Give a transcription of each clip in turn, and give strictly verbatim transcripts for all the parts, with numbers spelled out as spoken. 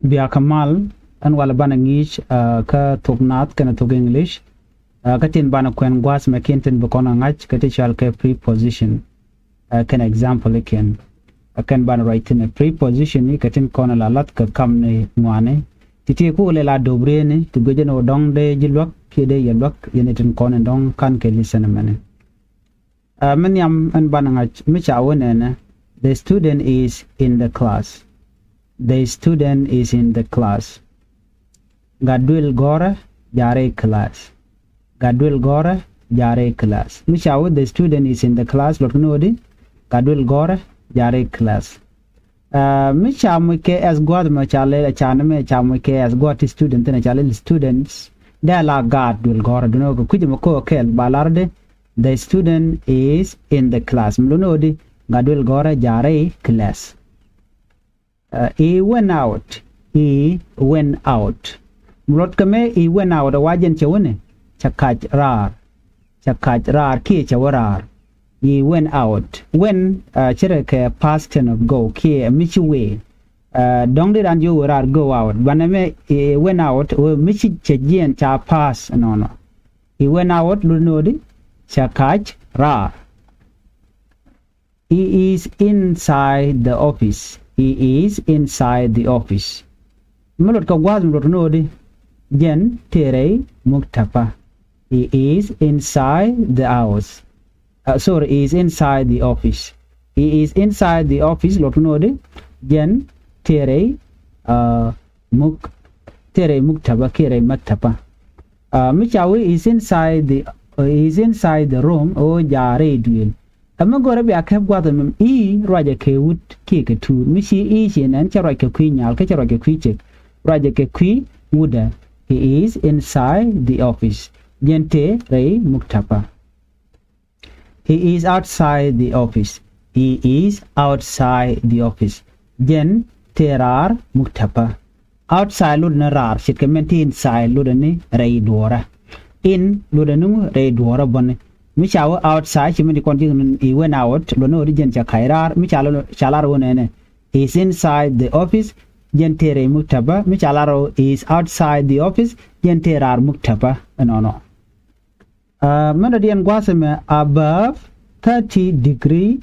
Bia kä mal, ɛn walɛ banɛ ŋi̱i̱c kä thok naath kɛnɛ thok English. Kä tin banɛ kuɛn gua̱a̱th mɛ kiɛn tin bi kɔn ɛ ŋa̱c kä ti cɔal kɛ preposition kɛnɛ example ikiɛn. Kä kɛn banɛ ruac thi̱n ɛ preposition i̱ kɛ tin kɔn ɛ la lath kɛ kam ni ŋuani. Ti ti ku lɛ la do̱brieni ti guic ɛn ɣöö dɔ̱ŋ dee ji̱ luäk kiɛ dee yɛ luäk yɛn i̱ tin kɔn in dɔ̱ŋ ka̱n kɛ listen ɛmɛni. Ɛ mi nhiam ɛn banɛ ŋa̱c mi ca wä nɛnɛ, the student is in the class. The student is in the class. Gat duël gɔ̱rä ja̱rɛ class. Gat duël gɔ̱rä ja̱rɛ class. Mi ca wä the student is in the class luɔt kɛ ni ɣöö di, gat duël gɔ̱rä ja̱rɛ class. Mi ca muc kɛ as gua̱a̱th mɛ ca lɛ ca ni mɛ ca muc kɛ as gua̱a̱th ti student thin ca lɛ students. Dee la gaat duël gɔ̱rä duni wä kɛ kui̱c mɛ ko̱ kɛl ba lar di. The student is in the class mi duni wä di, gaat duël gɔ̱rä ja̱rɛ class. He went out. He went out. Mi luɔt kɛ mɛ he went out a wa jɛn cɛ wä ni cɛ kac raar. Cɛ kac raar kiɛ cɛ wä raar. He went out. Went ci rɛ kɛ past tense of go kiɛ mi ci wee. Dɔ̱ŋ di ran ji̱ wee raar go out banɛ mɛ he went out wee mi ci cɛ jiɛn ca past nɔnɔ. He went out lut ni ɣöö di cɛ kac raar. He is inside the office. He is inside the office. Mi luɔt kɛ gua̱a̱th mi luɔt ni ɣöö di jɛn tëë rɛy muktapa. He is inside the house. Sorry, he is inside the office. He is inside the office luɔt ni ɣöö di jɛn tëë rɛy muk tëë rɛy muktapa kiɛ rɛy maktapa. Mi ca wee he is inside the he is inside the room ɣöö ja̱ rɛy duëël. Ɛmɛ go̱rɛ bia kɛp gua̱th ɛmɛ i̱ ruacɛ kɛ wut kiɛ kɛ tuut mi ci i̱ ci nɛn cɛ ruac kɛ kui̱ nyal kä cɛ ruac kɛ kui̱ cek. Ruacɛ kɛ kui̱ wutdä. He is inside the office. Jɛn tëë rɛy muktapa. He is outside the office. He is outside the office. Jɛn tëë raar muktapa. Outside lotdɛ ni raar ce̱tkɛ mɛn ti inside lotdɛ ni rɛy duɔ̱ɔ̱rä. In lotdɛ ni rɛy duɔ̱ɔ̱rä bäni. Mi ca wä outside ci mi ti kɔn ji̱ ni he went out lotdɛ ni ɣöö di jɛn cɛ kac raar mi ca lar wä nɛnɛ. He is inside the office. Jɛn tëë rɛy muktapa mi ca lar wä he is outside the office. Jɛn tëë raar muktapa ɛnɔnɔ. Mɛn dɔ̱diɛn gua̱a̱th ɛmɛ above thirty degree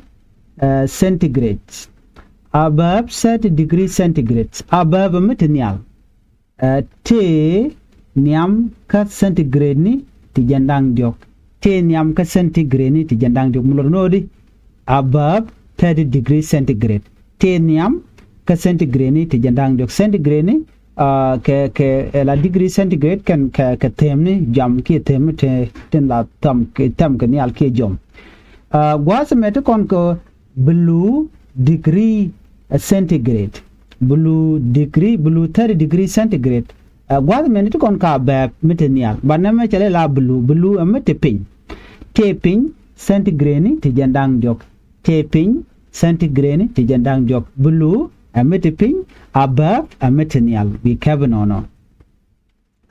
centigrade. Above thirty degree centigrade. Above ɛmɛ ti nhial. Tëë nhiam kä centigrade ni ti jɛn da̱ŋ diɔ̱k. Tëë nhiam kä centigrade ni ti jɛn da̱ŋ diɔ̱k mi luɔt ni ɣöö di above thirty degree centigrade. Tëë nhiam kä centigrade ni ti jɛn da̱ŋ diɔ̱k. Centigrade ni kɛ kɛ la degree centigrade kɛn kɛ kɛ themni jam kiɛ themni te tin la tham kɛ nhial kiɛ jɔm. Gua̱a̱th ɛmɛ ti kɔn kɛ below degree centigrade. Below degree below thirty degree centigrade. Gua̱a̱th ɛmɛ ni ti kɔn ka above mi te nhial banɛ mɛ cɛ lɛ la below below ɛmɛ te piny. Te piny centigrade ni ti jɛn da̱ŋ diɔ̱k. Te piny centigrade ni ti jɛn da̱ŋ diɔ̱k. Below ɛmɛ ti piny. Above ɛmɛ ti nhial bi kɛp nɔnɔ.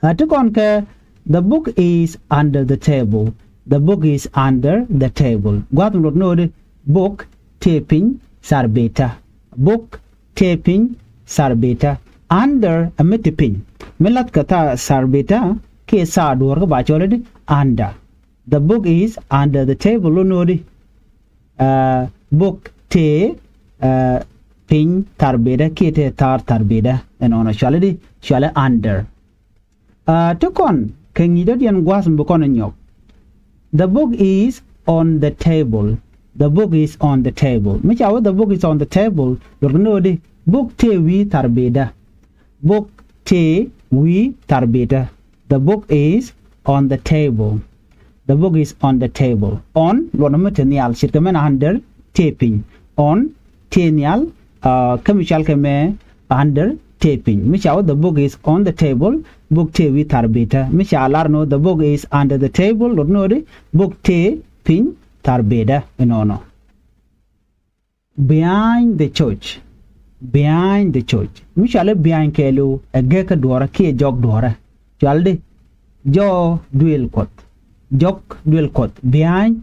Ɛ ti kɔn kɛ the book is under the table. The book is under the table. Gua̱th mi luɔt ni ɣöö di book tëë piny tharbeta. Book tëë piny tharbeta. Under ɛmɛ ti piny. Mi lath kɛ tha tharbeta kiɛ tha duɔ̱ɔ̱r kä ba cɔl di under. The book is under the table. Lo nöödi book tëë piny tharbida kiɛ tëë thaar tharbida. Ɛnɔnɔ cuali di cuali under. Ti kɔn kɛ ŋi̱i̱c dɔ̱diɛn gua̱a̱th mi bi kɔn ɛ nyɔk. The book is on the table. The book is on the table. Mi ca wä the book is on the table luɔt kɛ nöödi book tëë wi̱i̱ tharbida. Book tëë wi̱i̱ tharbida. The book is on the table. The book is on the table. On luɔt ni mi te nhial ce̱tkɛ mɛn under tëë piny. On tëë nhial kä mi cɔal kɛ mɛ under tëë piny. Mi ca wä the book is on the table. Book tëë wi̱i̱ tharbida. Mi ca lar ni wä the book is under the table luɔt ni wä di book tëë piny tharbida. Ɛnɔnɔ. Behind the church. Behind the church. Mi cuali behind kɛɛliw ɛ gekä duɔ̱ɔ̱rä kiɛ jɔk duɔ̱ɔ̱rä. Cuali di jɔk duëël kuɔth. Jɔk duëël kuɔth. Behind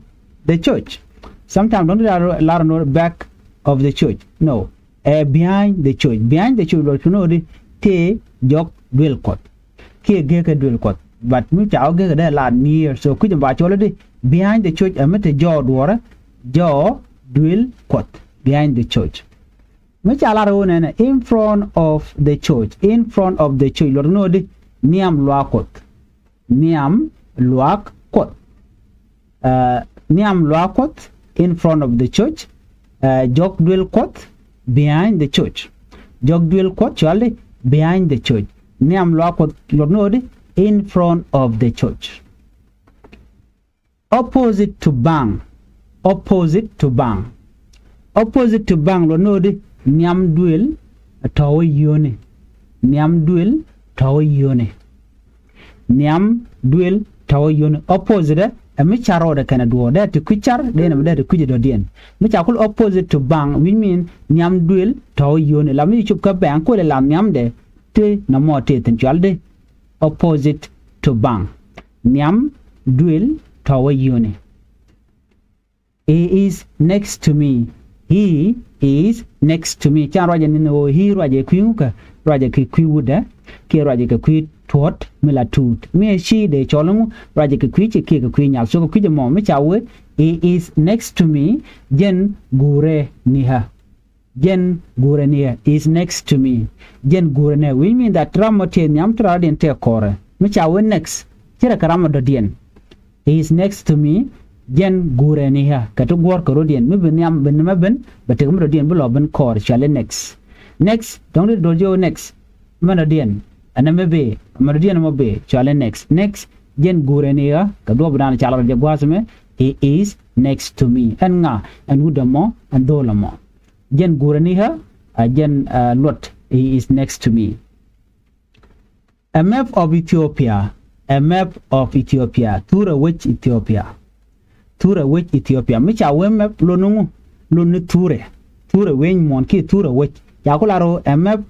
the church. Sometimes don't lar nor back of the church. No. Ɛ behind the church. Behind the church luɔt cu nöödi tëë jɔk duël Kuɔth. Kiɛ gekä duël Kuɔth. But mi ca wä gekä dee la near. So kui̱c ɛmɔ ba cɔl i̱di behind the church, ɛ mi te jɔɔk duɔ̱ɔ̱rä, jɔɔk duël Kuɔth. Behind the church. Mi ca lar ɣöö nɛnɛ in front of the church. In front of the church. Luɔt ni ɣöö i̱di nhiam luaak Kuɔth. Nhiam luaak Kuɔth. Nhiam luaak Kuɔth in front of the church. Jɔk duël Kuɔth behind the church. Jɔk duël Kuɔth cɔal i̱di behind the church. Nhiam luaak Kuɔth luɔt ni ɣöö i̱di in front of the church. Opposite to bank. Opposite to bank. Opposite to bank luɔt ni ɣöö i̱di nhiam duël tɔ̱ wä yio̱o̱ni. Nhiam duël tɔ̱ wä yio̱o̱ni. Nhiam duël tɔ̱ wä yio̱o̱ni. Opposite ɛ mi car rɔɔdɛ kɛnɛ duɔ̱ɔ̱r, dee ti kui̱ car, dee nɛ mi dee ti kui̱ dɔ̱diɛn. Mi ca kul opposite to bank, which mean nhiam duël tɔ̱ wä yio̱o̱ni. La mi ci cop kä bank kulɛ la nhiamdɛ ti nɔmɔ tëë thi̱n cɔal i̱di opposite to bank. Nhiam duël tɔ̱ wä yio̱o̱ni. He is next to me. He is next to me. Can ruacɛ ni ɣöö he ruacɛ kui̱ ŋukä, ruacɛ kɛ kui̱ wutdä, kiɛ ruacɛ kɛ kui̱ tuɔ̱t mi la tuut. Mi ɛ ci dee cɔl iŋu, ruacɛ kɛ kui̱ ci kiɛ kɛ kui̱ nyath. So kɛ kui̱c ɛmɔ mi ca wee he is next to me, jɛn guurɛ ni ɣä. Jɛn guurɛ ni ɣä, is next to me. Jɛn guurɛ ni ɣä, which mean that ram mɔ tëë nhiam ti rɔɔdiɛn tëë kɔrɛ. Mi ca wee next, ci rɛ kɛ ram mɔ dɔ̱diɛn. He is next to me. Jɛn guurɛ ni ɣä, kɛ ti guɔ̱ɔ̱r kɛ rɔɔdiɛn. Mi bi nhiam, bi ni mɛ ben, bɛ tek mi dɔ̱diɛn bi lɔ ben kɔɔr, cɔali next. Next, dɔ̱ŋ di do̱r jiök next. Mɛ dɔ̱diɛn ɛn ɛmɛ bee, mɛ dɔ̱diɛn ɛmɔ bee, cɔali next. Next, jɛn guurɛ ni ɣä, kɛ duɔ̱ɔ̱p dan ca lar jɛ gua̱a̱th ɛmɛ, he is next to me. Ɛn ŋa? Ɛn wut ɛmɔ, ɛn dho̱o̱l ɛmɔ. Jɛn guurɛ ni ɣä, a jɛn, a luɔt, he is next to me. A map of Ethiopia. A map of Ethiopia. Thurɛ wec Ethiopia. Thurɛ wec Ethiopia. Mi ca wee map, luɔt ni ŋu? Luɔt ni thurɛ. Thurɛ wec muɔ̱ɔ̱n kiɛ thurɛ wec. Ca ku lar ɣöö a map,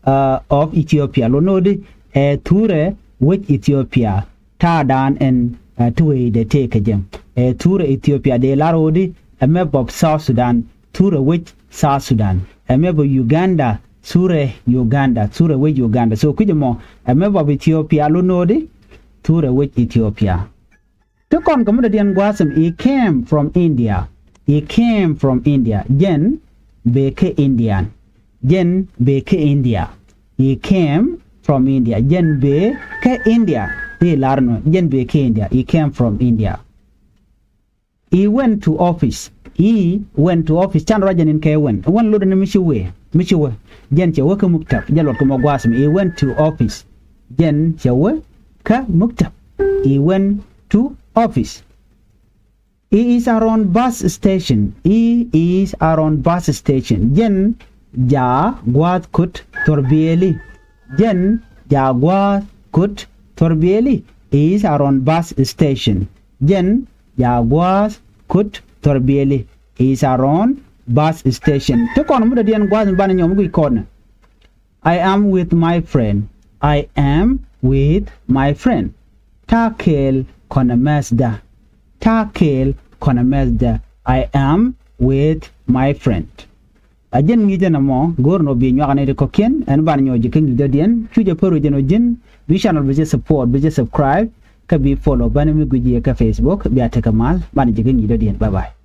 uh, of Ethiopia. Luɔt ni ɣöö i̱di ɛ thurɛ wec Ethiopia. Ta̱a̱dan ɛn, ɛ, ti wee dee tëë kɛ jɛ. Ɛ thurɛ Ethiopia dee lar ɣöö i̱di a map of South Sudan, thurɛ wec South Sudan. A map of Uganda, thurɛ Uganda, thurɛ wec Uganda. So kui̱c ɛmɔ, a map of Ethiopia luɔt ni ɣöö i̱di thurɛ wec Ethiopia. Ti kɔn kɛ mi dɔ̱diɛn gua̱a̱th ɛmɛ, he came from India. He came from India. Jɛn bee kä Indian. Jɛn bee kä India. He came from India. Jɛn bee kä India. Ti lar nɔ, jɛn bee kä India. He came from India. He went to office. He went to office. Can ruac jɛn in kɛ went. Went luɔt ni mi ci wee. Mi ci wee. Jɛn cɛ wee kä muktab. Jɛn luɔt kɛ mɔ gua̱a̱th ɛmɛ. He went to office. Jɛn cɛ wee kä muktab. He went to office. He is around bus station. He is around bus station. Jɛn jaa gua̱a̱th kut thurbiɛli. Jɛn jaa gua̱a̱th kut thurbiɛli. He is around bus station. Jɛn jaa gua̱a̱th kut thurbiɛli. He is around bus station. Ti kɔn mi dɔ̱diɛn gua̱a̱th mi banɛ nyɔk mi guic kɔn. I am with my friend. I am with my friend. Ta̱a̱ kɛɛl kɔnɛ mɛthdä. Ta̱a̱ kɛɛl kɔnɛ mɛthdä. I am with my friend. A jɛn ŋi̱i̱cä nɔmɔ go̱o̱r nɔ bi nyuak ni ti kɔ̱kiɛn, ɛn banɛ nyɔk ji̱ kä ŋi̱i̱c dɔ̱diɛn. Cu jɛ pär wec jɛn ɔ ji̱n, bi channel bi jɛ support, bi jɛ subscribe, kä bi follow bäni mi guic yɛ kä Facebook. Bia tekɛ mal, banɛ ji̱ kä ŋi̱i̱c dɔ̱diɛn. Bye bye.